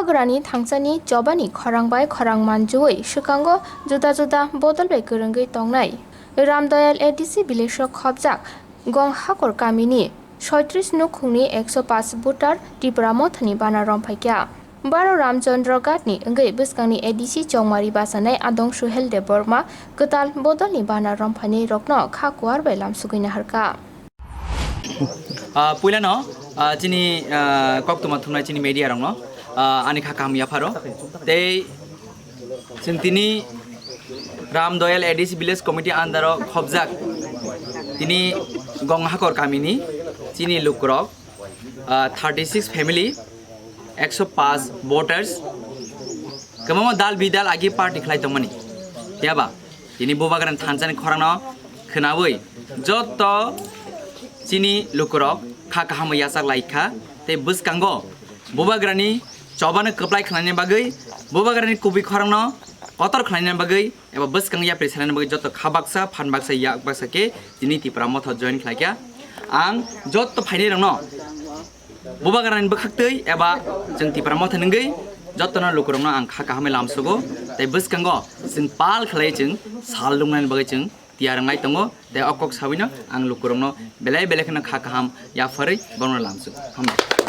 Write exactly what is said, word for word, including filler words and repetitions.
Bubagrani thangsani chobani khorang bai khorang manjui swkango juda juda bodol bai kwrwngwi tongnai Ramdoyal A D C village o khobjak Gonghakor kamini soitris nukhungni ekso paanch voter Tipra Mothani bana romphaikha. Baro Ramchandra Ghatni wngwi bwskangni A D C chongmari bachanai Adong Suhel Debbarma kwtal bodolni bana romphainai rokno kha kuar bai lamsugwi naharkha. Ah, puilano, ah, chini, ah, koktwma thumnai chini media rokno, ah, ani kha kaham yapharo. Tei chwng tini Ramdoyal A D C Village Committee under o khobjak tini Gonghakor kamini chini lukurok, ah, thirty six family, ekso paanch voters, kwbangma dal bidal agi party khlai tongmani. Phiya ba tini Bubagrani thansani khorangno khwnawi jotto chini lukurok kha kaham yachak lai kha, tei bwskango Bubagrani chobano kwplai khlaina bagwi, Bubagrani kubui khorangno kotor khlaina bagwi eba bwskang yapri salina bagwi jotto kha baksa, phan baksa, yak baksa khe tini Tipra Motha join khlaikha. Ang jotto phainairokno Bubagrani bwkhaktwi eba chwng Tipra Motha nungwi jottono lukurokno ang kha kahamwi lamsugo, tei bwskango chwng pal khlai chwng sal lungnani bagwi chwng tiyar wngnai tongo, tei o kok sawino ang lukurokno belai belai kheno kha kaham yapharwi borokno lamsugo. Hambai.